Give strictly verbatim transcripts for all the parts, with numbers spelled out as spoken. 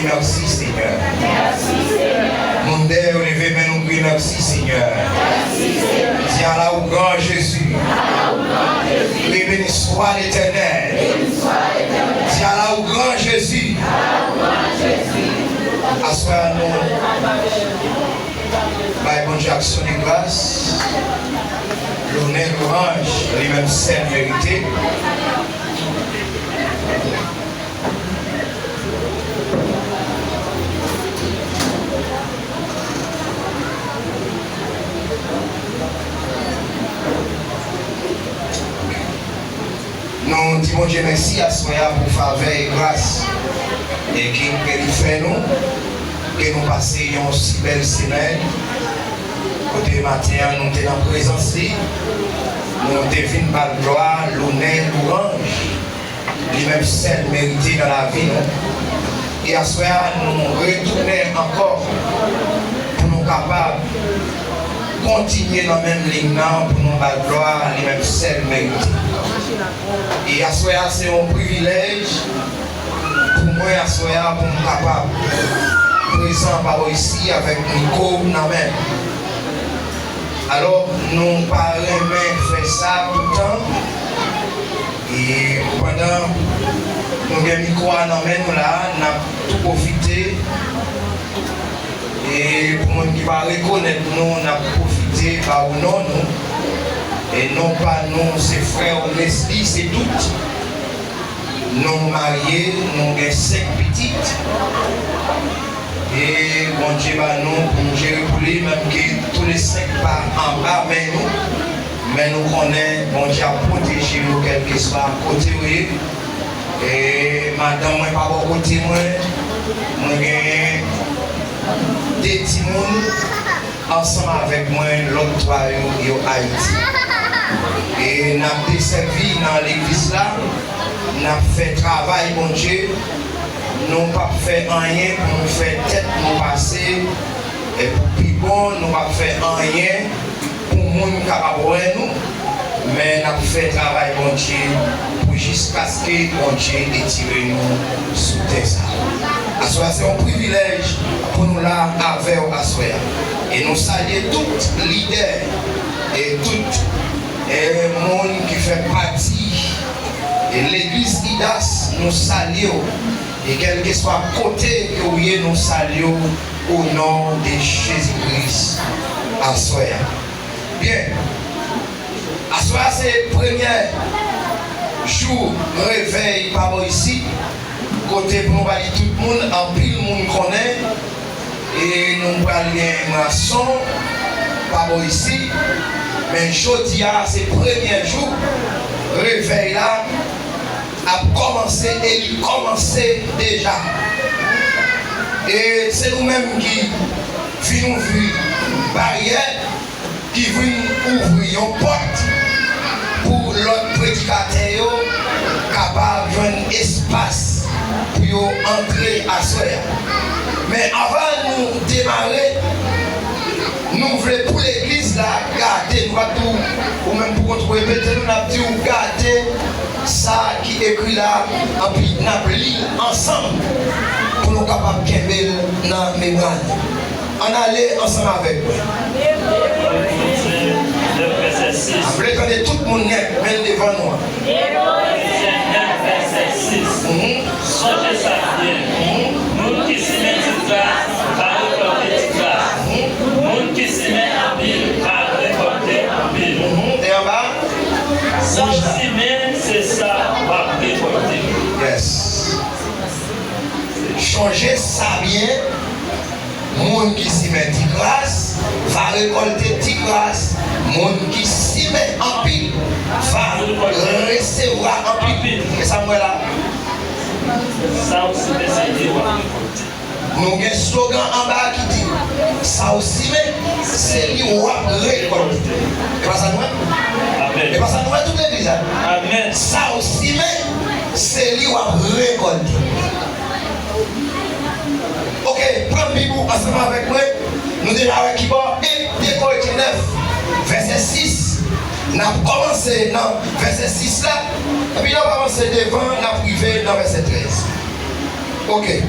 Mèsi, Senyè. Moun dèyè yo leve men nou kriye, mèsi, Senyè. Di à la ou grand Jésus. Rebeni swa Letènèl. Di à la ou grand Jésus. Aswè a nou bay Bondye aksyon de gras, lonè, lwanj, li menm sèl merite. Nou di Bondye mèsi aswè a pou favè e gras e ke, ke li fè nou, ke nou pase yon si bèl semèn, kote maten an nou te nan prezans li, nou te vin ba l glwa, lonè, lwanj. Li menm sèl merite nan lavi nou. E aswè a, nou retounen ankò pou nou kapab kontinye nan menm liy nan, pou nou ba l glwa, li menm sèl merite. E aswè a, se yon privilèj pou mwen aswè a, pou m kapab prezan pa bò isi avèk mikwo nan men m. Alò, nou pa renmen fè sa toutan. E pandan nou gen mikwo a nan men nou la, n ap tou pwofite. E pou moun ki pa rekonèt nou, n ap pwofite ba w non nou. E non pa nou, se frè w Nesly, se tout. Nou marye, nou gen senk pitit. E Bondye ba nou pou nou jere pou li, menm ke tou le senk pa anba men nou. Men nou konnen Bondye ap pwoteje nou kèlkeswa kote yo ye. E madanm mwen pa bò kote mwen. Mwen genyen de timoun. Ansanm avèk mwen, lòt twa yo, yo Ayiti. E n ap desèvi nan legliz la, n ap fè travay Bondye. Nou p ap fè anyen pou nou fè tèt nou pase, e pou pi bon, nou p ap fè anyen pou moun kapab wè nou. Men n ap fè travay Bondye pou jiskaske Bondye retire nou sou tè sa a. Aswè a, se yon privilèj pou nou la avè w aswè a. E nou salye tout lidè e tout, e, moun ki fè pati, e, legliz Idas, nou salye w. E kèlkeswa kote ke w ye, nou salye w o non de Jezi Kris aswè a. Byen. Aswè a se premyè jou revèy pa bò isi, kote pou nou ba di tout moun, anpil moun konnen, e nou pral gen mwason pa bò isi, men jodi a se premyè jou revèy la ap kòmanse e li kòmanse deja. E se nou menm ki vin ouvri baryè, ki vin ouvri yon pòt pou lòt predikatè yo kapab jwenn espas pou yo antre aswè a. Men anvan nou demare, nou vle pou legliz la gade, nou pa tou ou menm pou kont ou repete, nou n ap di w gade sa ki ekri la, anpi n ap li l ansanm pou nou kapab kenbe l nan memwa nou. Ann ale ansanm avèk mwen. Ebre nèf vèsè sis. M vle tande tout moun nèt, men l devan nou an. Ebre nèf vèsè sis. Mhm. Sonje sa byen. Mhm. Moun ki simen ti gras va rekòlte ti gras. Mhm. Moun ki simen anpil va rekòlte anpil. Mhm. E anba? Sa w simen, se sa w ap rekòlte. Yes. Chonje sa byen, moun ki simen ti gras va rekòlte ti gras, moun ki simen anpil va resevwa anpil. E sa m wè la? Sa w simen, se li w ap rekòlte. Nou gen slogan anba a ki di, sa w simen, se li w ap rekòlte. E pa sa nou wè? Amèn. E pa sa nou wè tout legliz la? Amèn. Sa w simen, se li w ap rekòlte. Oke, pran Bib ou ansanm avèk mwen. Nou deja wè ki bò. E de Korentyen nèf, vèsè sis. N ap kòmanse nan vèsè sis la. Epi n ap avanse devan, n ap rive nan vèsè trèz. Oke.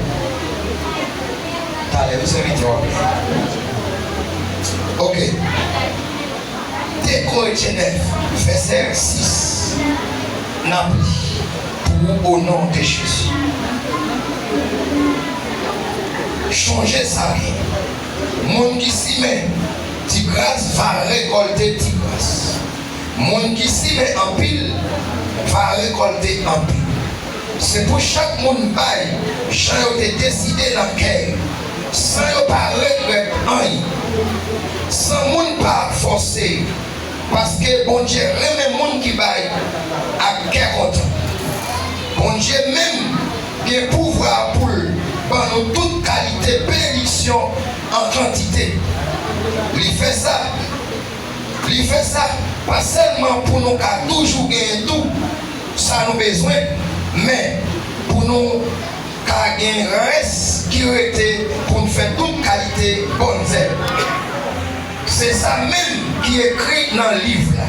Talè, wi, sèvitè w ap li. Oke. De Korentyen nèf, vèsè sis. N ap li pou ou, o non de Jezi. Chonje sa byen. Moun ki simen ti gras va rekòlte ti gras. Moun ki simen anpil va rekòlte anpil. Se pou chak moun bay jan yo te deside nan kè yo, san yo pa regrèt anyen, san moun pa fòse yo, paske Bondye renmen moun ki bay ak kè kontan. Bondye menm gen pouvwa pou l ban nou tout kalite benediksyon an kantite. Li fè sa Li fè sa, pa sèlman pou nou ka toujou genyen tou sa nou bezwen, men pou nou ka gen rès ki rete pou n fè tout kalite bòn zèv. Se sa menm ki ekri nan liv la.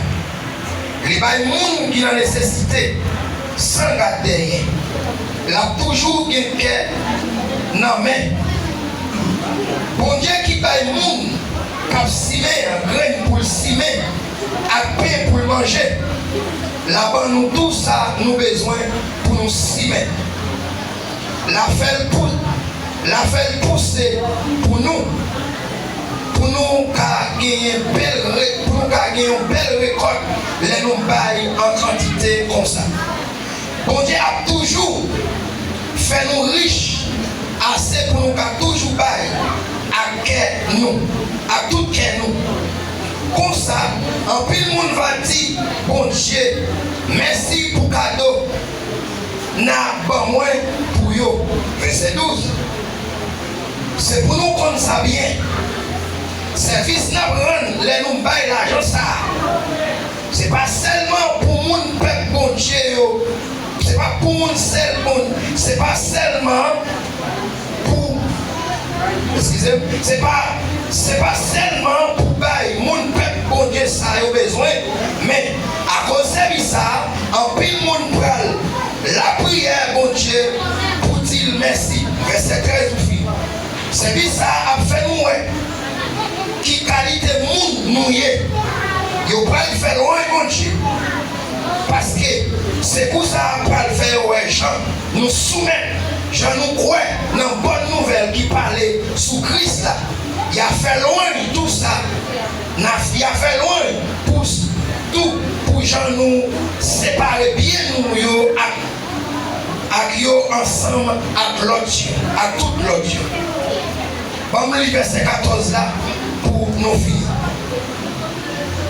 Li bay moun ki nan nesesite san gad dèyè. L ap toujou gen kè nan men. Bondye ki bay moun k ap simen an grenn pou l simen ak pen pou l manje. L a ban nou tou sa nou bezwen pou nou simen. L a fè l pou, l a fè l pouse pou nou, pou nou ka genyen bèl re-, pou nou ka gen yon bèl rekòt lè nou bay an kantite konsa. Bondye ap toujou fè nou rich ase pou nou ka toujou bay ak kè nou, ak tout kè nou. Konsa, anpil moun va di Bondye mèsi pou kado n a ban mwen pou yo. Vèsè douz. Se pou nou konn sa byen. Sèvis n ap rann lè nou bay lajan sa a, se pa sèlman pou moun pèp Bondye yo, se pa pou moun sèl moun, se pa sèlman pou, eskize m, se pa, se pa sèlman pou bay moun pèp Bondye sa yo bezwen, men akoz sèvis sa a, anpil moun pral lapriyè Bondye pou di l mèsi. Vèsè trèz ou fin. Sèvis sa a ap fè nou wè ki kalite moun nou ye. Yo pral fè lwanj Bondye. Paske sekou sa a pral fè yo wè jan nou soumèt, jan nou kwè nan bòn nouvèl ki pale sou Kris la. Y a fè lwanj tou sa. N a, y a fè lwanj pou s-, tou pou jan nou separe byen nou yo ak ak yo ansanm ak lòt yo, ak tout lòt yo. Ban m li vèsè katòz la pou nou fini.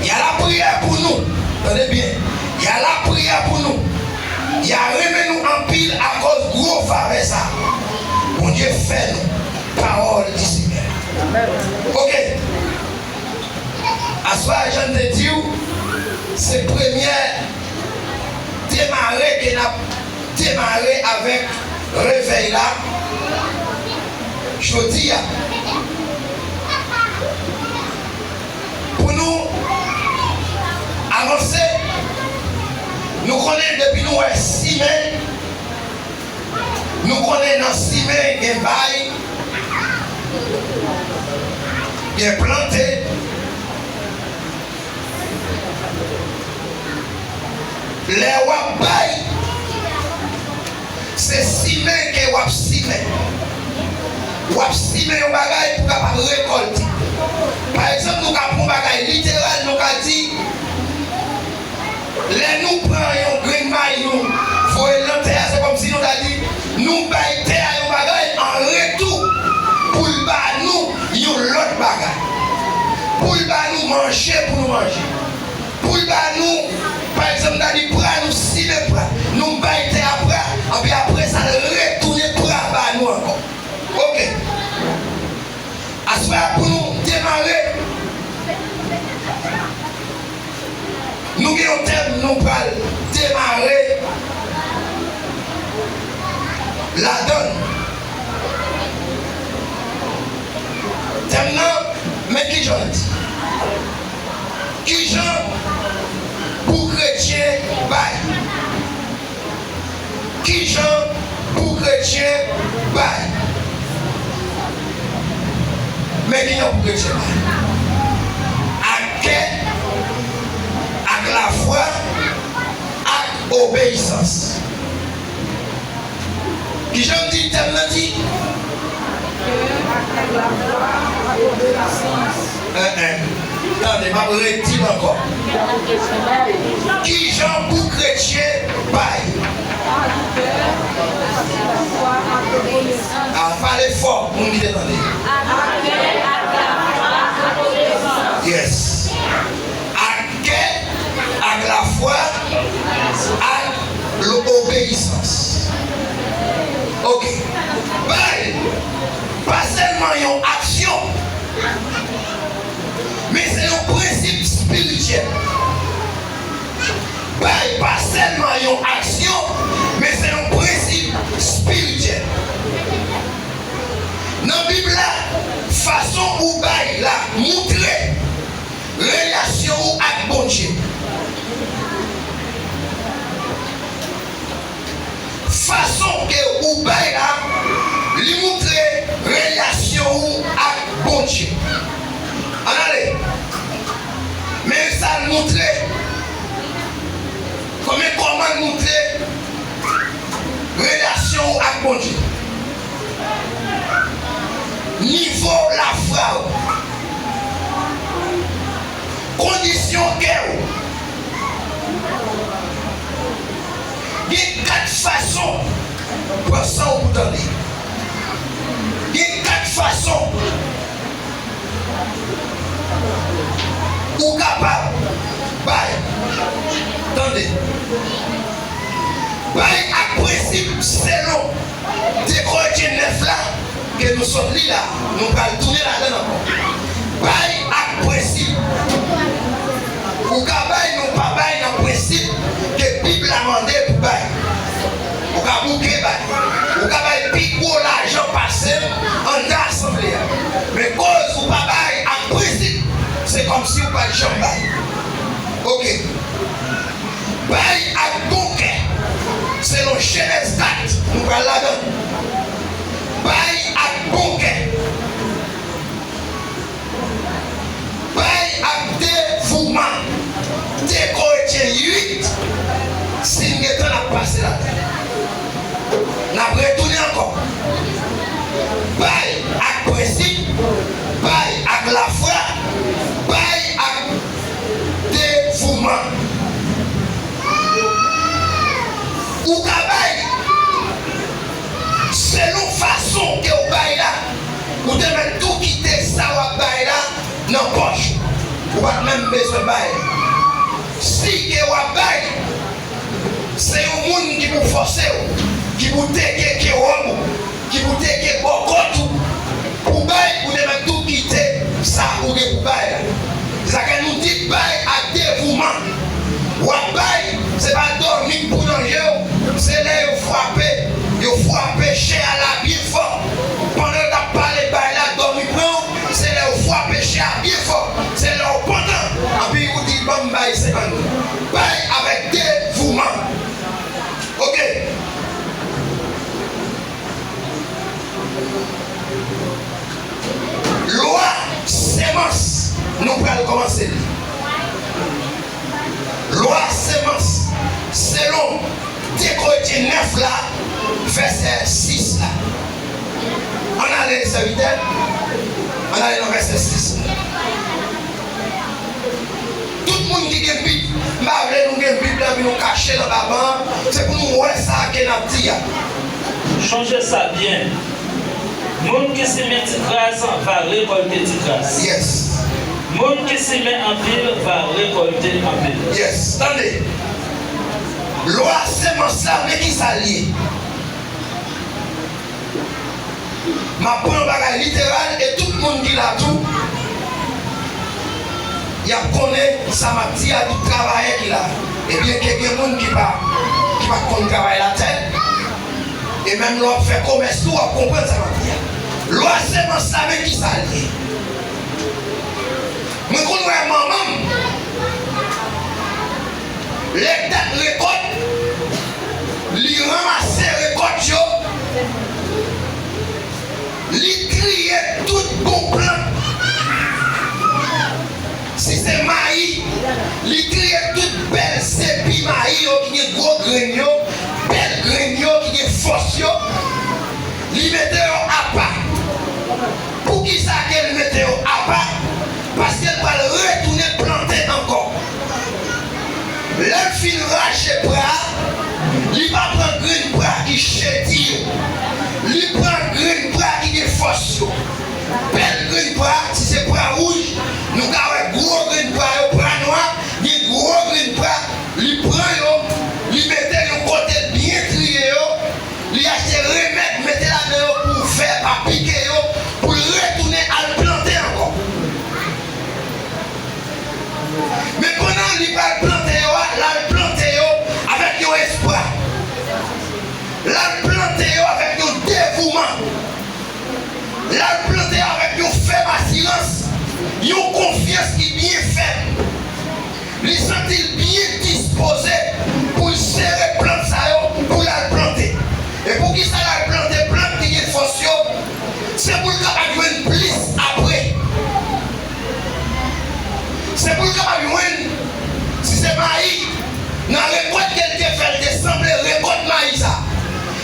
Y a lapriyè pou nou. Tande byen. Y a lapriyè pou nou. Y a renmen nou anpil akòz gwo favè sa a Bondye fè nou. Pawòl di Senyè. Oke. Aswè a, jan m te di w, se premyè demare ke n ap demare avèk revèy la jodi a. Pou nou avanse, nou konnen depi nou wè simen, nou konnen nan simen gen bay, gen plante. Lè w ap bay, se simen ke w ap simen. W ap simen yon bagay pou w kapab rekòlte. Pa egzanp, nou ka pran yon bagay literal, nou ka di, lè nou pran yon grenn may, nou voye l nan tè a, se kòmsi nou ta di, nou bay tè a yon bagay an retou pou l ba nou yon lòt bagay. Pou l ba nou manje pou nou manje. Pou l ba nou, pa egzanp, n ta di pra, nou simen pra, nou bay tè a pra, anpi apre sa, l retounen pra ba nou ankò. Oke. Aswè a, pou nou demare, nou gen yon tèm nou pral demare ladan l. Tèm nan, men kijan l di. Kijan pou kretyen bay? Kijan pou kretyen bay? Ki jan pou kretyen bay? Ak kè, ak lafwa, ak obeyisans. Ki jan m di tèm nan di? Ak kè, ak lafwa, ak obeyisans. En, en. Tande, m ap redi l ankò. Ki jan pou kretyen bay? A, pale fò, moun ki te tande. Yes. Ak kè, ak lafwa, ak l-, obeyisans. Oke. Bay, pa sèlman yon aksyon, men se yon prensip espirityèl. Bay pa sèlman yon aksyon, men se yon prensip espirityèl. Nan Bib la, fason ou bay la montre relasyon ou ak Bondye. Fason ke ou bay la, li montre relasyon ou ak Bondye. Ann ale. Men sa l montre. Kòman, kòman l montre relasyon ou ak Bondye? Nivo lafwa w. Kondisyon kè w. Gen kat fason, pran san w pou tande. Gen kat fason ou kapab bay. Tande. Bay ak prensip selon de Korentyen nèf la, ke nou sot li la, nou pral tounen ladan l ankò. Bay ak prensip. Ou ka bay, men ou pa bay nan prensip ke Bib la mande pou bay. Ou ka bouke bay. Ou ka bay pi gwo lajan pase m anndan asanble a. Men koz ou pa bay ak prensip, se kòmsi ou pa t janm bay. Oke. Bay ak bon kè. Selon Jenèz kat, nou pral ladan l. Bay ak bon kè. Bay ak devouman. De Korentyen uit, si n gen tan, n ap pase ladan l. N ap retounen ankò. Bay ak prensip, bay ak lafwa, bay ak devouman. Ou ka bay selon fason ke w bay la. Ou te mèt tou kite sa w ap bay la nan pòch ou. Ou pa t menm bezwen bay. Si ke w ap bay, se yon moun ki pou fòse w, ki pou teke kewòm ou, ki pou teke bòkòt ou, pou bay, ou te mèt tou kite sa ou gen pou bay la. Se sa ke nou di bay ak devouman. W ap bay, se pa dòmi k pou nan je w, se lè yo frape, yo frape chè a la byen fò. Pandan yo t ap pale bay la, dòmi pran w, se lè yo frape chè a byen fò, se lè w pantan, anpi ou di, "Ban m bay senkant goud." Bay avèk devouman. Oke. Lwa semans, nou pral kòmanse li. Lwa semans, selon de Korentyen nèf la, vèsè sis la. Ann ale, sèvitè. Ann ale nan vèsè sis la. Tout moun ki gen Bib, m pa vle nou gen Bib la, epi nou kache l anba ban an. Se pou nou wè sa ke n ap di a. Chonje sa byen. Moun ki simen ti kras va rekòlte ti kras. Yes. Moun ki simen anpil va rekòlte anpil. Yes. Tande. Lwa semans la, men ki sa l ye. M ap pran yon bagay literal e tout moun ki la tou, y ap konnen sa m ap di a, tout travayè ki la. Ebyen, ke gen moun ki pa, ki pa konn travay latè. E menm lè w ap fè komès tou, w ap konprann sa m ap di a. Lwa semans la, men ki sa l ye. Mwen konn wè manman m, lè dat rekòt, li ranmase rekòt yo, li triye tout bon plant Li triye tout bèl sepi mayi yo ki gen gwo grenn yo, bèl grenn yo ki gen fòs yo, li mete yo apa. Poukisa ke l mete yo apa? Paske l pral retounen plante ankò. Lè l fin rache pra a, li pa pran grenn pra ki chedi yo. Li pran grenn pra ki gen fòs yo. Bèl grenn pra, si se pra wouj, nou ka wè gwo grenn pra yo, pra nwa, gen gwo grenn pra, li pran yo, li mete yo kote l byen triye yo, li achte remèd, mete ladan yo pou vè pa pike yo, pou l retounen al plante ankò. Men pandan li pral plante yo a, l al plante yo avèk yon espwa. L al plante yo avèk yon devouman. L al plante yo avèk yon fèm asirans, yon konfyans ki byen fèm. Li santi l byen dispoze pou l sere plant sa yo, pou l al plante. E poukisa l al plante plant ki gen fòs yo? Se pou l kapab jwenn plis apre. Se pou l kapab jwenn, si se mayi, nan rekòt ke l te fè, l te sanble rekòt mayi sa.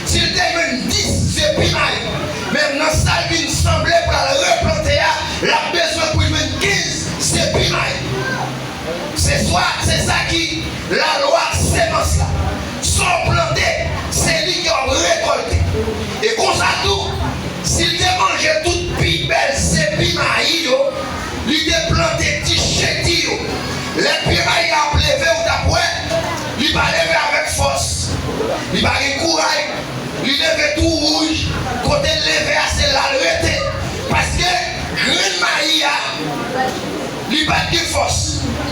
Si l te jwenn dis sepi mayi, men nan sa l vin sanble pou l al replante a, l ap bezwen pou l jwenn kenz sepi mayi. Se swa, se sa ki lalwa semans la. Sa w plante, se li ke w ap rekòlte. E konsa tou, si l te manje tout pi bèl sepi mayi yo, li te plante ti chedi yo. Lè pye mayi a ap leve, ou t ap wè, li pa leve avèk fòs. Li pa gen kouraj. Li leve tou wouj. Kote l leve a, se la l rete. Paske grenn mayi a, li pa t gen fòs.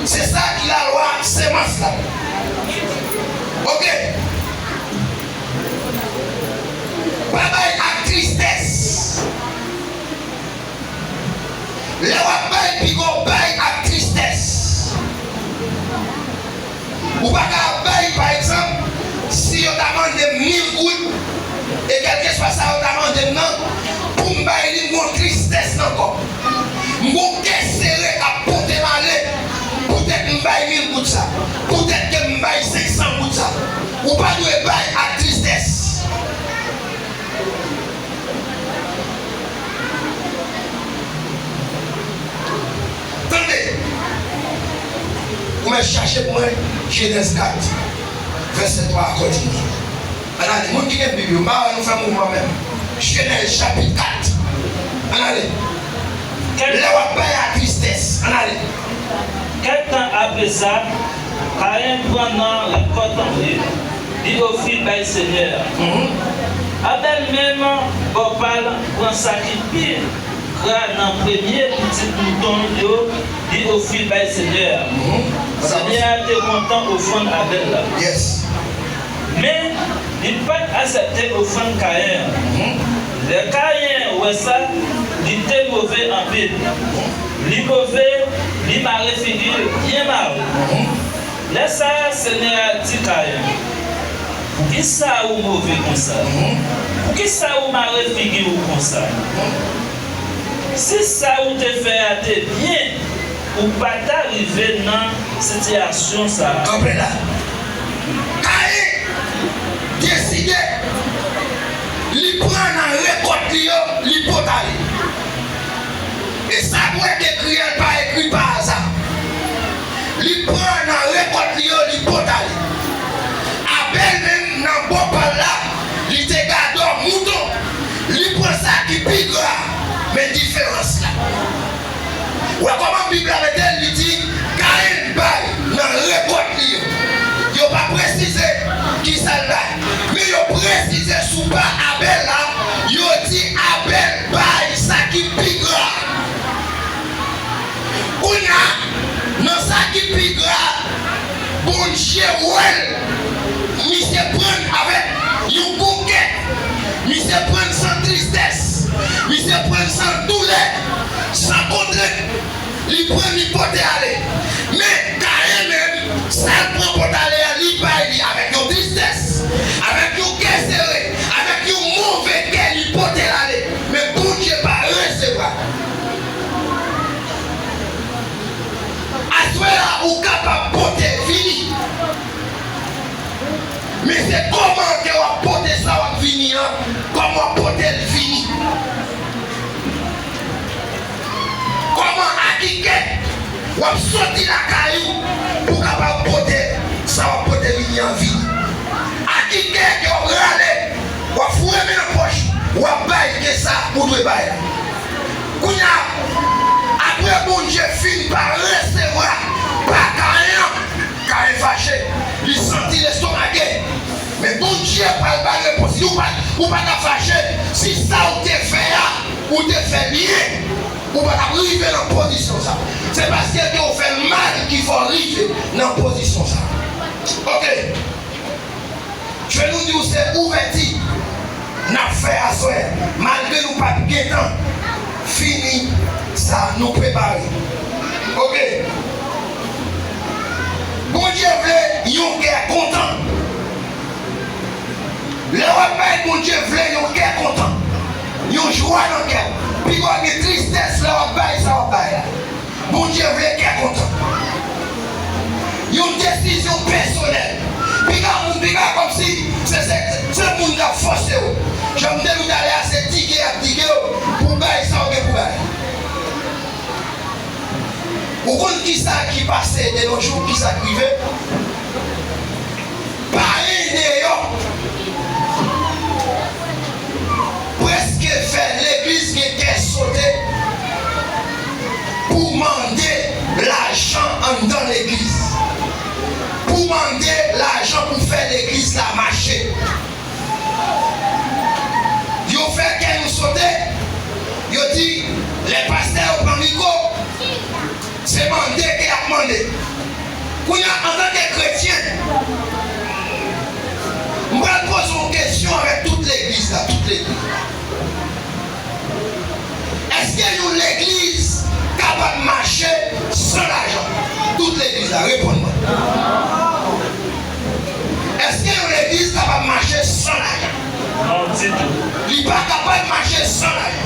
Se sa ki lalwa semans la. Oke. Pa bay ak tristès. Lè w ap bay, piga w bay ak tristès. Ou pa ka ap bay, pa egzanp, si yo ta mande m mil goud, e kèlkeswa sa yo ta mande m nan, pou m bay li, m gon tristès nan kò m. M gon kè sere k ap pote m ale, poutèt m bay mil goud sa, poutèt ke m bay senk san goud sa. Ou pa dwe bay ak tristès. Tande! Ou mèt chache pou mwen, Jenèz kat, vèsè twa a kontinye. Ann ale, moun ki gen Bib yo, m pa wè nou fè mouvman menm. Jenèz chapit kat. Ann ale. Lè w ap bay a tristès. Ann ale. Kèk tan apre sa, Kayen pran nan rekòt li, li ofri bay Senyè a. Abèl menm, bò pa l, pran sa ki pi gra nan premye pitit mouton l yo, li ofri bay Senyè a. Senyè a te kontan ofrann Abèl la. Men, li pa t aksepte ofrann Kayen an. Lè Kayen wè sa, li te move anpil. Li move, li mare figi l byen mare. Lè sa a, Senyè a di Kayen, "Poukisa ou move konsa? Poukisa ou mare figi w konsa? Si sa ou te fè a te byen, ou pa ta rive nan sitiyasyon sa a." Kanpe la. Kayen deside, li pran nan rekòt li yo, li pote ale. E sa pou w wè ke ekri a pa ekri pa aza. Li pran nan rekòt li yo, li pote ale. Abèl menm, nan bò pa l la, li te gadò mouton. Li pran sa ki pi gra. Men diferans la. Ou wè kòman Bib la mete l, li di, Kayen bay nan rekòt li yo. Yo pa presize kisa l bay. Men yo presize sou pa Abèl la, yo di Abèl bay sa ki pi gra. Kounye a, nan sa ki pi gra, Bondye wè l, misye pran avèk yon gwo kè, misye pran san tristès, misye pran san doulè, san kontrent, li pran, li pote ale. Men, Kayen menm, sa l pran pote ale a, li bay li avèk yon tristès, avèk yon kè sere, avèk yon move kè, li pote l ale. Men Bondye pa resevwa. Aswè a, ou kapab Men se kòman ke w ap pote sa w ap vini an, kòman w ap pote l vini. Kòman, a ki kè w ap soti lakay ou pou w kapab pote sa w ap pote vini an vini. A ki kè ke w ap rale, w ap foure men nan pòch, w ap bay ke sa ou dwe bay la. Kounye a, apre Bondye fin pa resevwa pa Kayen an, Kayen fache, li santi l estomake. Men Bondye pral ba l repons. Ou pa, ou pa t ap fache si sa ou te fè a, ou te fè byen, ou pa t ap rive nan pozisyon sa. Se paske ke w fè mal ki fè w rive nan pozisyon sa. Oke. Je nou di w se ouvèti n ap fè aswè a, malgre nou pa t gentan fini sa nou prepare. Oke. Bondye vle yon kè kontan. Lè w ap bay, Bondye vle yon kè kontan, yon jwa nan kè w. Piga w gen tristès lè w ap bay sa w ap bay la. Bondye vle kè kontan. Yon desizyon pèsonèl. Piga moun, piga kòmsi se, se, se moun k ap fòse w. Jan m te di w talè a, se dige y ap dige w pou w bay sa w gen pou bay. Ou konn kisa ki pase de nos jours, kisa k rive? Payen deyò prèske fè legliz gen kè sote pou mande lajan anndan legliz, pou mande lajan pou fè legliz la mache. Yo fè kè nou sote, yo di, lè pastè yo pran mikwo, se mande ke y ap mande. Kounye a, antanke kretyen, m pral poze yon kesyon avèk tout legliz la, tout legliz. Èske yon legliz kapab mache san lajan? Tout legliz la, reponn mwen. Èske yon legliz kapab mache san lajan? Non, ditou. Li pa kapab mache san lajan.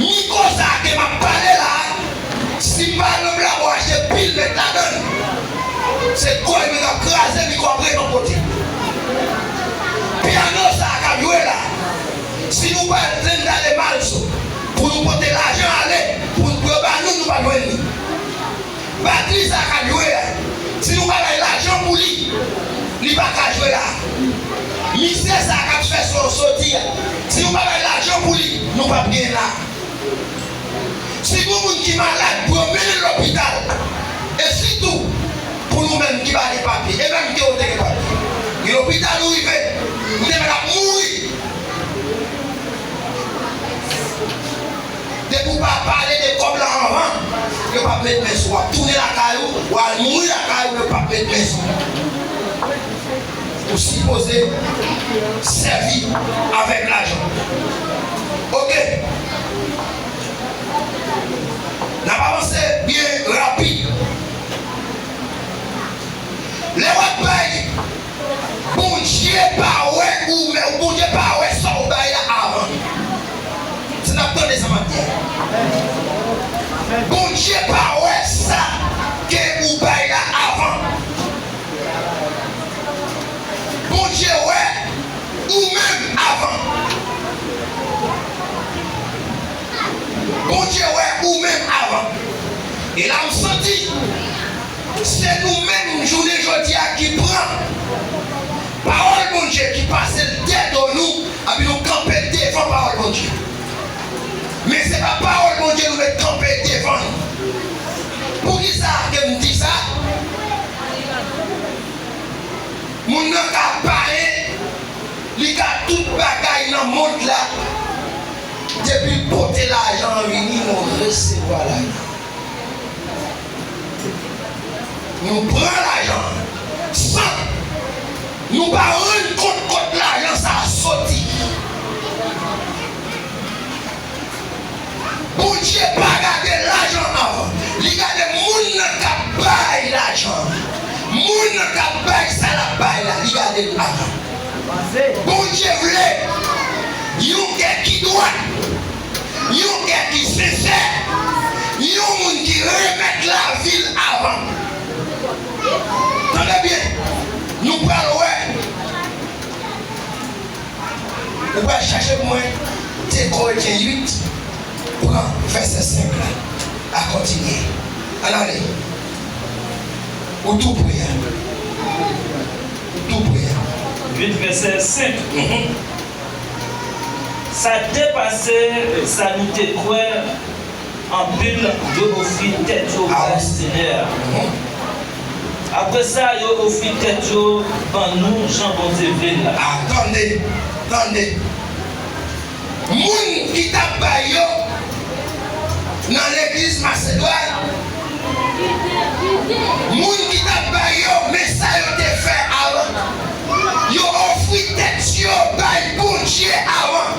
Mikwo sa a ke m ap pale la a, si m pa al nan Blabò achte pil met ladan l, se kò m ap kraze, mikwo ap ret yon kote. Pyano sa a k ap jwe la a, si nou pa al Glendale Malzo pou nou pote lajan ale, pou, pou yo ba nou, nou p ap jwenn li. Batri sa a k ap jwe a, si nou pa bay lajan pou li, li pa ka jwe la. Misye sa a k ap fè son soti a, si nou pa bay lajan pou li, nou p ap gen la. Si gon moun ki malad, pou yo mennen l lopital. E sitou, pou nou menm ki pa gen papye, e menm ke w te gen papye, gen lopital ou rive, ou te mèt ap mouri. Depi w pa pale de kòb la anvan, yo p ap met men sou ou. W ap tounen lakay ou, w al mouri lakay ou, yo p ap met men sou ou. Ou sipoze sèvi avèk lajan. Oke. N ap avanse byen rapid. Lè w ap bay, Bondye pa wè ou menm, Bondye pa wè sa w bay la avan. Si n ap tande sa m ap di a. Bondye pa wè sa ke ou bay la avan. Bondye wè ou menm avan. Bondye wè ou menm avan. E la m santi se nou menm jounen jodi a ki pran pawòl Bondye, ki pase l dèdo nou, epi nou kanpe devan pawòl Bondye. Men se pa pawòl Bondye nou met kanpe devan nou. Poukisa ke m di sa? Moun nan ka payen, li ka tout bagay nan mond la, depi l pote lajan an vini, nou resevwa lajan. Nou pran lajan an san nou pa rann kont kot lajan sa a soti. Bondye pa gade lajan avan. Li gade moun nan k ap bay lajan. Moun nan k ap bay sa l ap bay la, li gade l avan. Bondye vle yon kè ki dwat, yon kè ki sensè, yon moun ki remèt lavi l avan. Tande byen, nou pral wè Ou pral chache pou mwen, de Korentyen uit, pran vèsè senk la. A kontinye. Ann ale. Ou tou pre a. Ou tou pre a. Uit vèsè senk. Mhm. Sa depase sa nou te kwè anpil, yo ofri tèt yo bay Senyè a. Apre sa, yo ofri tèt yo ban nou jan Bondye vle l la. A, tande, tande. Moun ki t ap bay yo nan legliz Masedwàn, moun ki t ap bay yo, men sa yo te fè avan. Yo ofri tèt yo bay Bondye avan.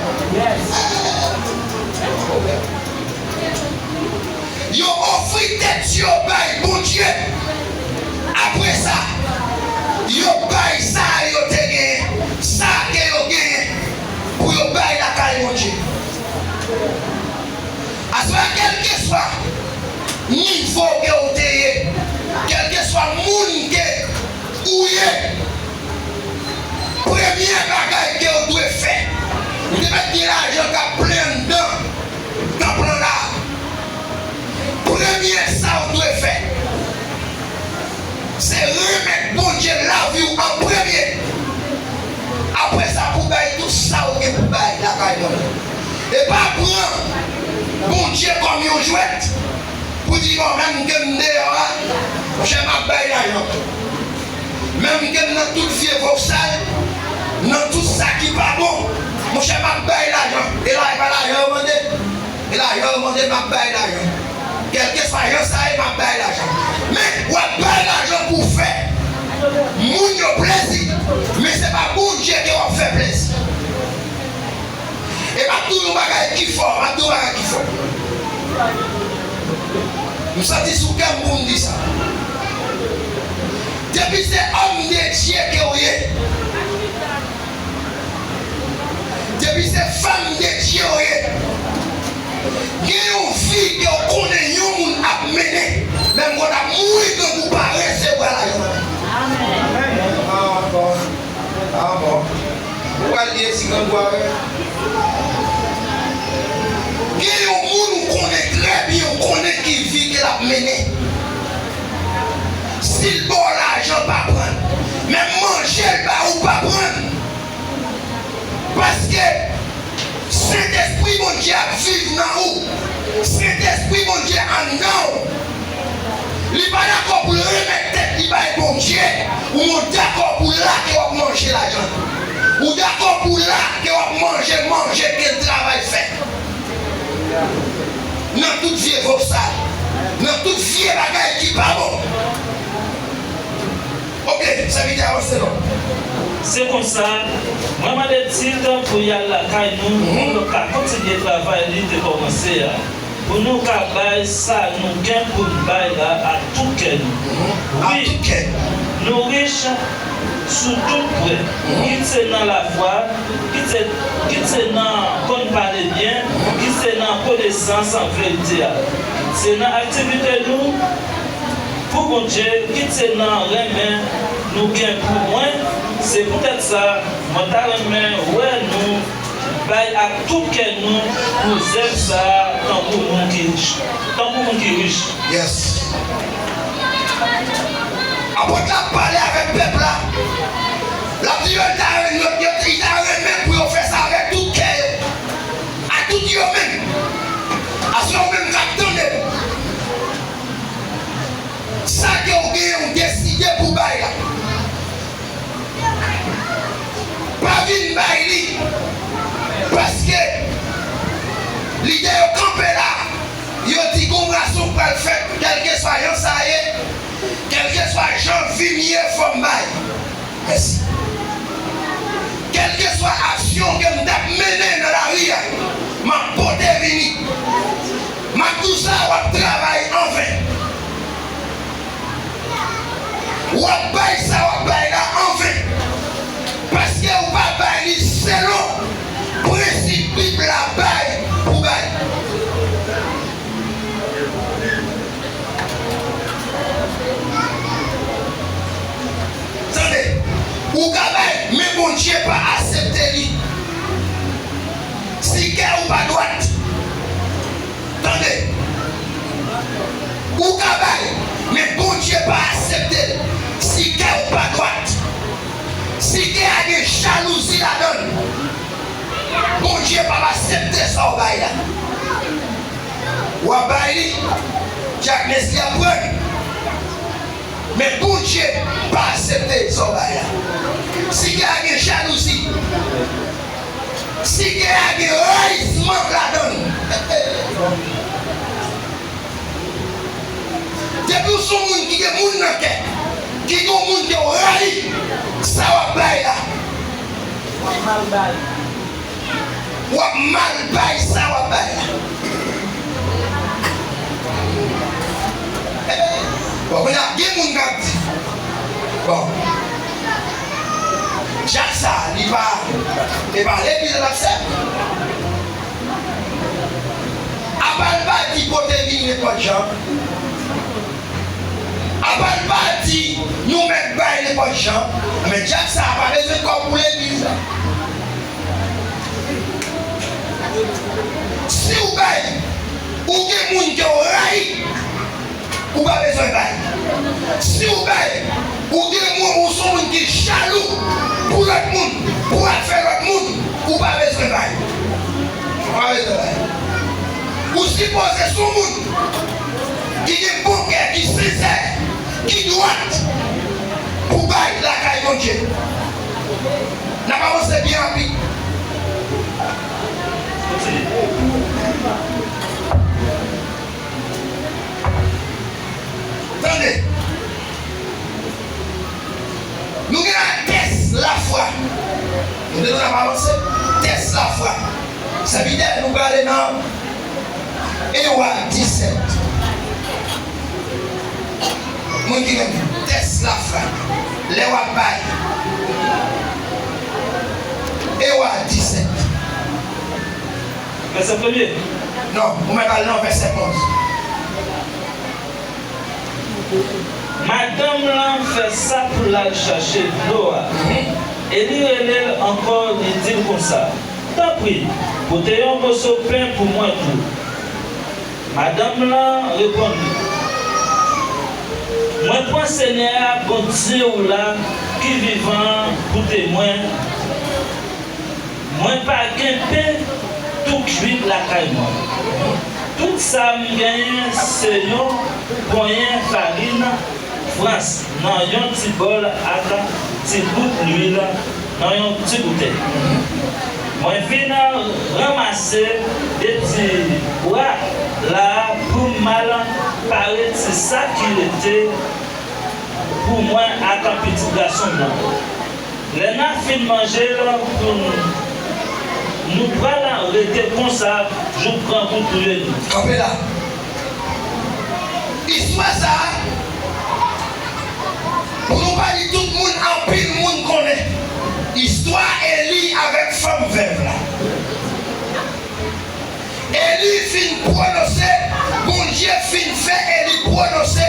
Yo ofri tèt yo bay Bondye. Apre sa, yo bay sa yo te genyen, sa ke yo genyen, pou yo bay lakay Bondye. Aswè a, kèlkeswa nivo ke w te ye, kèlkeswa moun ke ou ye, premye bagay ke w dwe fè, ou te mèt gen lajan k ap plen anndan tanp lan la. Premye sa w dwe fè, se remèt Bondye lavi w an premye. Apre sa, pou bay tout sa w gen pou bay lakay Bondye. E pa pran Bondye kòm yon jwèt pou di, bon, menm ke m deyò a, monchè, m ap bay lajan. Menm ke m nan tout vye vòsal, nan tout sa ki pa bon, monchè, m ap bay lajan. E la, e pa lajan yo mande. E lajan yo mande, m ap bay lajan. Kèlkeswa jan sa ye, m ap bay lajan. Men, w ap bay lajan pou w fè moun yo plezi, men se pa Bondye ke w ap fè plezi. E m ap di w yon bagay ki fò, m ap di w yon bagay ki fò. M santi sou kè m pou m di sa. Depi se òm de Dye ke w ye, depi se fanm de Dye w ye, gen yon vi ke w konnen yon moun ap mennen, menm w ap mouri grangou pa resevwa lajan. Amèn. Ah bon. Ah bon. Ou pral di e si grangou a vre. Gen yon moun ou konnen trè byen, ou konnen ki vi ke l ap mennen. Si l ba w lajan, pa pran l. Menm manje l ba ou, pa pran l. Paske Sentespri Bondye ap viv nan ou. Sentespri Bondye anndan w. Li pa dakò pou l remèt tèt li bay Bondye. Ou dakò pou l la ke w ap manje lajan. Ou dakò pou l la ke w ap manje manje ke l travay fè. Nan tout vye vòsal, nan tout vye bagay ki pa bon. Ok, sèvitè, avanse non. Se konsa, mwen mande Tit pou y al lakay nou, pou l ka kontinye travay li te kòmanse a, pou nou ka bay sa nou gen pou n bay la ak tout kè nou. Wi, nou rich sou tout pwen, kit se nan lafwa, kit se, kit se nan konn pale byen, kit se nan konesans an verite a, kit se nan aktivite nou pou Bondye, kit se nan renmen nou gen pou mwen. Se poutèt sa, mwen ta renmen wè nou bay ak tout kè nou pou zèv sa a, tankou moun ki rich. Tankou moun ki rich. Yes. Apot la ap pale avèk pèp la. L ap di yo, l ta, yo, yo, li ta renmen pou yo fè sa avèk tout kè yo, ak tout yo menm. Aswè ou menm k ap tande m, sa ke w genyen, ou deside pou bay la, pa vin bay li. Paske lidè yo kanpe la, yo di gon rason k pral fèt, kèlkeswa jan sa ye, kèlkeswa jan vi m ye, fò m bay. Mèsi. Kèlkeswa aksyon ke m t ap mennen nan lari a, m ap pote vini. M ap di w sa, w ap travay anven. W ap bay sa w ap bay la anven. Paske ou pa bay li selon prensip Bib la bay pou bay. Tande, ou ka bay, men Bondye pa aksepte li. Dyak Nesli ap pran. Men Bondye pa aksepte sa w bay la. Si kè a gen jalouzi, si kè a gen rayisman ladan l, depi w se yon moun ki gen moun nan kè, ki gen yon moun ke w rayi, sa w ap bay la. W ap mal bay sa w ap bay la. Bon, kounye a, gen moun k ap di, bon, dyak sa, li pa, e pa legliz l ap sèvi. Apa l pa di kote li nenpòt jan. Apa l pa di nou mèt bay nenpòt jan. Men dyak sa a pa bezwen kòb pou legliz la. Si w bay, ou gen moun ke w rayi, ou pa bezwen bay. Si w bay, ou gen moun, ou se yon moun ki jalou pou lòt moun, pou afè lòt moun, ou pa bezwen bay. Ou pa bezwen bay. Ou sipoze se yon moun ki gen bon kè, ki sensè, ki dwat pou bay lakay Bondye. N ap avanse byen rapid. Tande. Nou gen la tès lafwa. Nou te nou ap avanse. Tès lafwa. Sèvitè, nou prale nan en Wa disèt. Moun ki gen tès lafwa. Lè w ap bay. En Wa disèt. Vèsè premye? Non, ou mèt al nan vèsè onz. Madanm lan fè sa pou l al chache dlo a. Mhm. Eli rele l ankò, li di l konsa, tanpri, pote yon moso pen pou mwen tou. Madanm lan reponn li, mwen pran Senyè a, Bondye w la ki vivan an, pou temwen, mwen pa gen pen tou kwit lakay mwen. Tout sa m genyen se yon ponyen farin frans nan yon ti bòl ak ti gout lwil nan yon ti boutèy. Mwen vin ranmase de ti bwa la pou m al pare ti sa ki rete pou mwen ak pitit gason m nan. Lè n a fin manje l pou nou, nou pral rete konsa jouk grangou touye nou. Kanpe la. Istwa sa a, pou nou pa di tout moun, anpil moun konnen istwa Eli avèk fanm vèv la. Eli fin pwononse, Bondye fin fè Eli pwononse,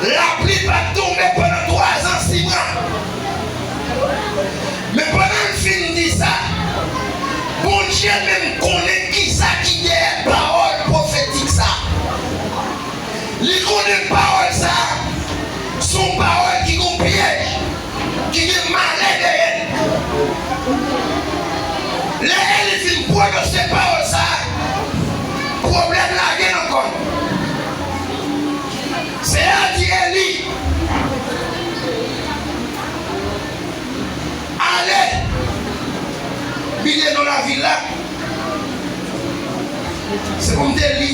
lapli p ap tonbe pandan twazan sis mwa. Men pandan l fin di sa, Bondye menm konnen kisa ki dèyè pawòl pwofetik sa. Li konnen pawòl sa a se yon pawòl ki gen yon pyèj, ki gen malè dèyè l. Lè Eli fin pwononse pawòl sa a, pwoblèm lage nan kò l. Seyè a di Eli, ale, bile non lavil la. Se pou m te li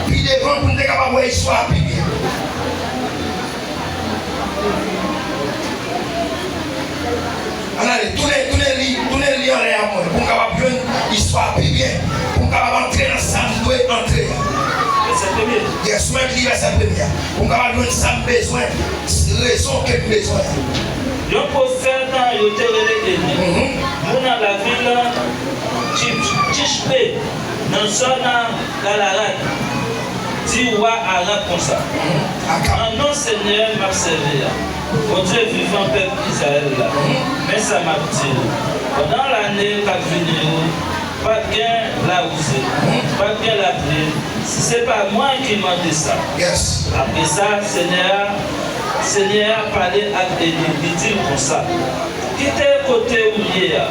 pi devan pou n te kapab wè istwa a pi byen. Ann ale, tounen, tounen li, tounen li anlè a mwen, pou m kapab jwenn istwa a pi byen, pou m kapab antre nan sa m dwe antre a. Vèsè premye. Yes, mwen li vèsè premye a. Pou m kapab jwenn sa m bezwen, rezon ke m bezwen an. Yon pwofèt yo te rele Eli, mhm, moun nan lavil Tich-, Tichbe, nan zòn Galarad, di wa Arab konsa, mhm, Akab, an non Senyè m ap sèvi a, Bondye vivan pèp Izrayèl la, mhm, men sa m ap di w, pandan lane k ap vini yo, p ap gen lawouze, p ap gen lapli, si se pa mwen ki mande sa. Yes. Apre sa, Senyè a, Senyè a pale ak Eli, li di l konsa, kite kote ou ye a,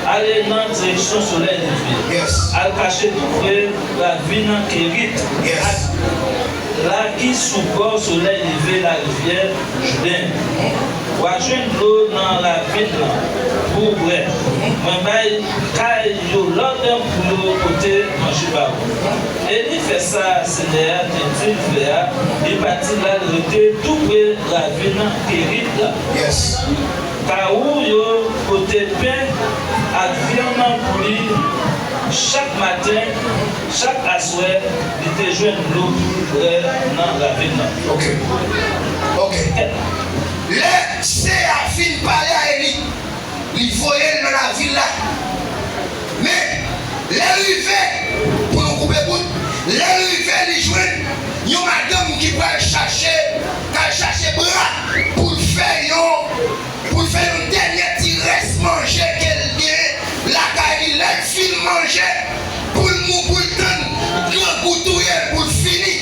Ale nan direksyon solèy leve. Al kache toupre ravin Kerit ak la ki sou bò solèy leve larivyè Jouden. W a jwenn dlo nan ravin nan pou w bwè. Mwen bay kay yo lòd pou yo pote manje ba ou. Eli fè sa Senyè a te di l fè a, li pati l al rete toupre ravin Kerit la. Kawou yo pote pen ak vyann pou li chak maten, chak aswè, li te jwenn dlo pou l bwè nan ravin nan. Ok. Ok. Lè Senyè a fin pale a Eli, li voye l nan lavil la. Men, lè l rive, pou nou koupe bout, lè l rive, li jwenn yon madanm ki pral chache, k al chache bra pou l fè yon, pou l fè yon dènye ti rès manje ke l gen lakay li. Lè l fin manje, pou l mou-, pou l tann grangou touye l, pou l fini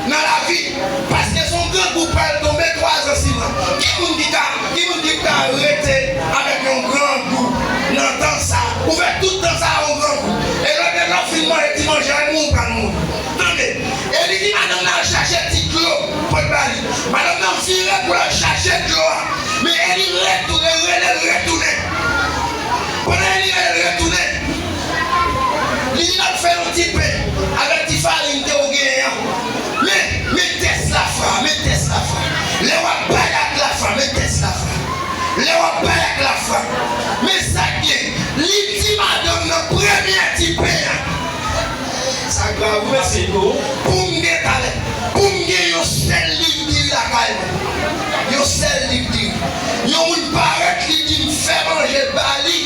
nan lavi. Paske se yon grangou pral tonbe twa zan siman. Ki moun ki ka, ki moun ki ka rete avèk yon grangou nan tan sa? Ou fè tout tan sa a yon grangou. E lè w, lè w fin manje ti manje a, ou pral mouri. Tande, Eli di madanm nan al chache ti dlo pou l ba li. Madanm nan vire pou l al chache dlo a. Men Eli retounen, rele l retounen. Pandan Eli rele l retounen, li di l al fè yon ti pen avèk ti farin ke w genyen an. Men, men tès lafwa, men tès lafwa. Lè w ap bay ak lafwa, men tès lafwa. Lè w ap bay ak lafwa, men sa k gen. Li di madanm nan premye ti pen an. Sa grav, wi, mesye. Pou m gen talè, pou m gen yon sèl liv diri lakay mwen. Yon sèl liv diri. Yon moun parèt, li di m fè manje ba li.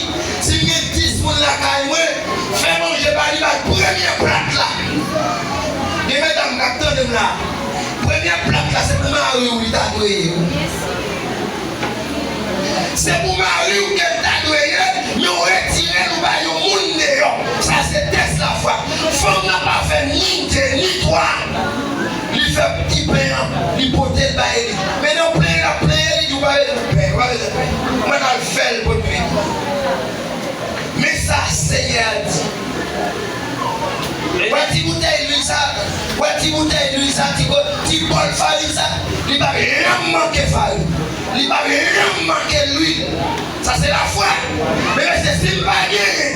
Si m gen dis moun lakay mwen, fè manje ba li, ba l premye plat la. Gen medam k ap tande m la. Premye plat la, se pou mari w li ta dwe ye. Se pou mari w ke l ta dwe ye, men w retire l, ou bay yon moun deyò. Sa se tès lafwa. Fanm nan pa fè ni de, ni twa. Li fè ti pen an, li pote l bay Eli. Men nan plenyen l ap plenyen, li di, "Ou pa bezwen pen, ou pa bezwen pen. Mwen al fè l pou nou." Men sa Senyè a di. Wè ti boutèy lwil sa, wè ti boutèy lwil sa, ti ko-, ti bòl farin sa, li pa janm manke farin. Li pa janm manke lwil. Sa se lafwa. Men mesye, si m pa genyen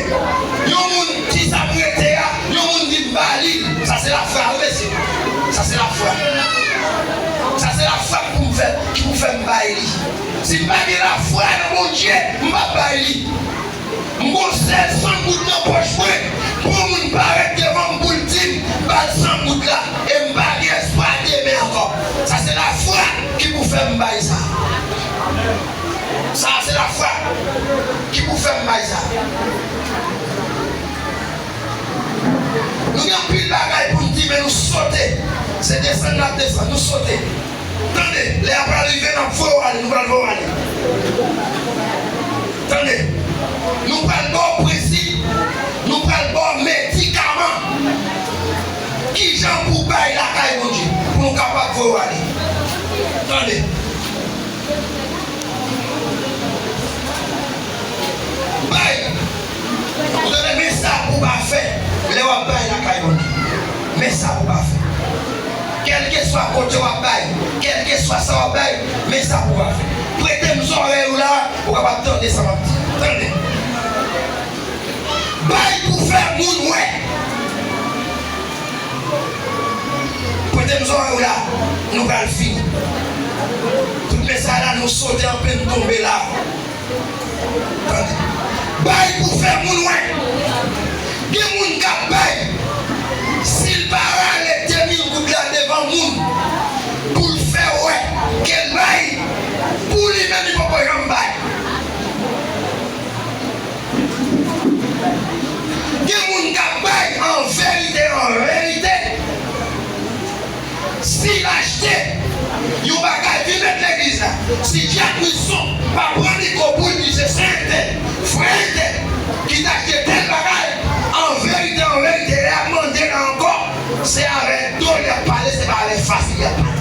yon moun ki sa m rete a, yon moun di m ba li, sa se lafwa, wi, mesye. Sa se lafwa. Sa se lafwa pou m fè, ki pou fè m bay li. Si m pa gen lafwa nan Bondye, m p ap bay li. M gon sèl san goud nan pòch mwen. Pou yon moun parèt devan m pou l di m, "Ba l san goud la." E m pa gen espwa demen ankò. Sa se lafwa ki pou fè m bay sa. Sa se lafwa ki pou fè m bay sa. Nou gen anpil bagay pou n di, men nou sote. Se desann n ap desann, nou sote. Tande, lè a pral rive, n ap voye w ale, nou pral voye w ale. Tande, nou pral ba w prensip, nou pral ba w medikaman. Kijan pou w bay lakay Bondye, pou nou kapab voye w ale. Tande. Bay. Ou tande, men sa pou w pa fè lè w ap bay lakay Bondye. Men sa pou w pa fè. Kèlkeswa kote w ap bay, kèlkeswa sa w ap bay, men sa pou w pa fè. Prete m zòrèy ou la, ou kapab tande sa m ap di. Tande. Bay pou fè moun wè. Prete m zòrèy ou la, nou pral fini. Tout mesaj la, nou sote anpe, nou tonbe la. Tande. Bay pou fè moun wè. Gen moun k ap bay. Si l pa rale de mil goud la devan moun pou l fè wè ke l bay, pou li menm, li poko janm bay. Gen moun k ap bay an verite, an reyalite. Si l achte yon bagay, vin met legliz la. Si Dyak Wilson pa pran mikwo pou l di se sè entèl, frè entèl ki t achte tèl bagay, an verite, an verite, lè y ap mande l ankò, se avèk do l y ap pale, se pa avèk fas li y ap pale.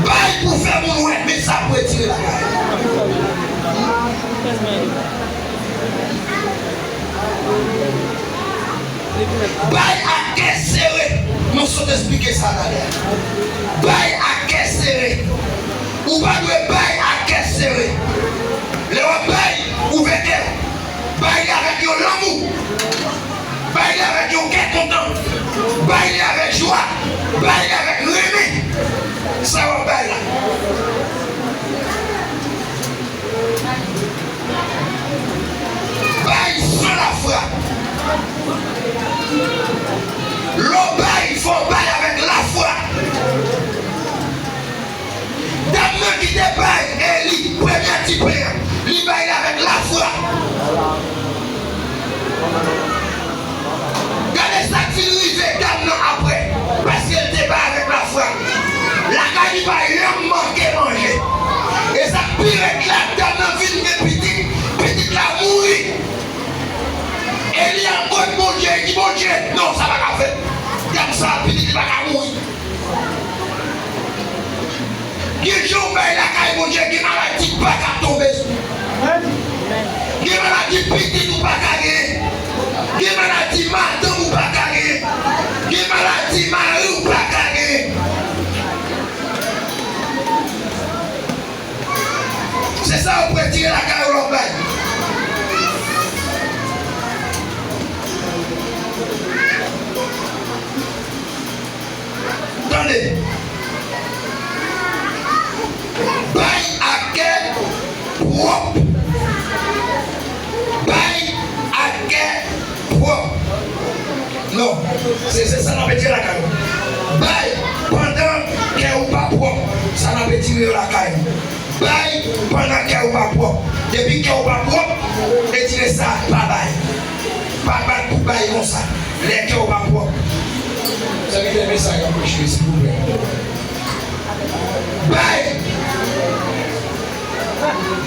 Bay Pou fè moun wè, men sa pou retire lakay. Bay ak kè sere. Nou sot esplike sa talè. Bay ak kè sere. Ou pa dwe bay ak kè sere. Lè w ap bay, ouvè kè w. Bay li avèk yon lanmou. Bay li avèk yon kè kontan. Bay li avèk jwa. Bay li avèk renmen. Sa w ap bay la. Bay san lafwa. Lè w bay, fò w bay avèk lafwa. Dam nan ki te bay Eli premye ti pen an, li bay li avèk lafwa. Gade sa k fin rive dam nan apre, paske l te bay avèk lafwa. Lakay li pa janm manke manje. E sa k pi rèd la, dam nan vin gen pitit, pitit la mouri. Eli al kot Bondye, li di, "Bondye, non, sa pa ka fèt. Dam sa, pitit li pa ka mouri." Gen jan w bay lakay Bondye, gen maladi k pa ka tonbe sou ou. Gen maladi pitit ou pa ka genyen. Gen maladi madanm ou pa ka genyen. Gen maladi mari ou pa ka genyen. Se sa yo pou retire lakay ou lè w bay. Tande. Bay ak kè pwòp. Bay ak kè pwòp. Non, se, se sa n ap retire lakay ou. Bay pandan kè ou pa pwòp. Sa n ap retire yo lakay ou. Bay pandan kè ou pa pwòp. Depi kè ou pa pwòp, retire sa, pa bay. Pa bat pou bay konsa. Lè kè ou pa pwòp. Sèvitè, men sa y ap preche, silvouplè. Bay!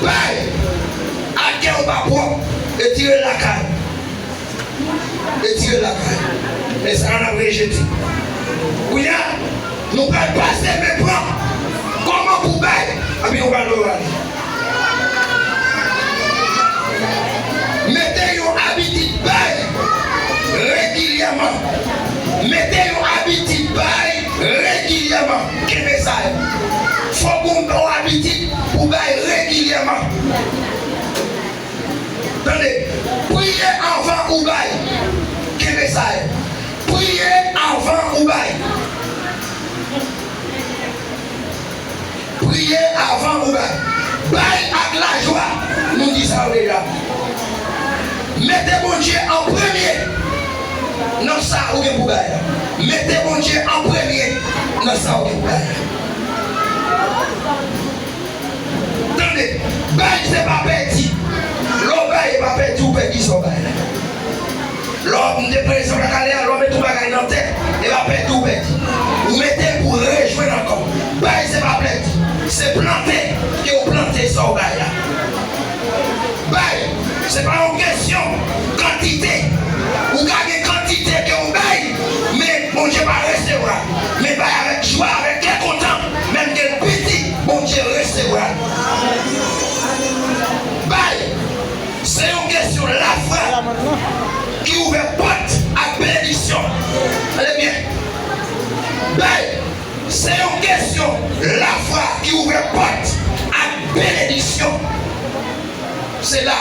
Bay! Ak kè ou pa pwòp, retire l lakay. Retire l lakay. E sa n ap rejete. Kounye a, nou pral pase men pran. Kòman pou bay? Epi nou pral oral. Mete yon abitid bay regilyèman. Mete yon abitid bay regilyèman. Kenbe sa yo. Fòk ou gen yon abitid pou bay regilyèman. Tande, priye anvan ou bay. Kenbe sa yo. Priye anvan ou bay. Priye anvan ou bay. Bay ak lajwa. Nou di sa yo deja. Mete Bondye an premye nan sa ou gen pou bay la. Mete Bondye an premye nan sa ou gen pou bay la. Tande, bay se pa pèdi. Lè w bay, e pa pèdi ou pèdi sa w bay la. Lè w, m te pran egzanp la talè a, lè w mete yon bagay nan tè, e pa pèdi ou pèdi. Ou mete l pou rejwenn ankò. Bay se pa pèdi. Se plante ke w plante sa w bay la. Bay, se pa yon kesyon kantite. Ou ka gen kantite ke w bay, men Bondye pa resevwa. Men bay avèk jwa, avèk kè kontan, menm ke l piti, Bondye resevwa l. Bay, se yon kesyon lafwa ki ouvè pòt ak benediksyon. Tande byen. Bay, se yon kesyon lafwa ki ouvè pòt ak benediksyon. Se la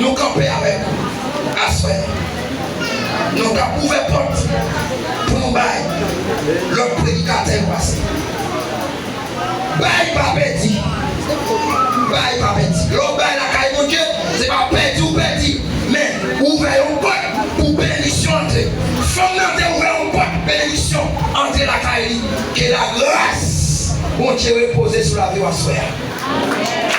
nou kanpe avèk ou aswè. Nou t ap ouvè pòt pou nou bay lòt predikatè yo pase. Bay pa pèdi. Bay pa pèdi. Lè w bay lakay Bondye, se pa pèdi ou pèdi. Men, ou ouvè yon pòt pou benediksyon antre. Fanm nan te ouvè yon pòt benediksyon antre lakay li. Ke lagras Bondye repoze sou lavi w aswè a.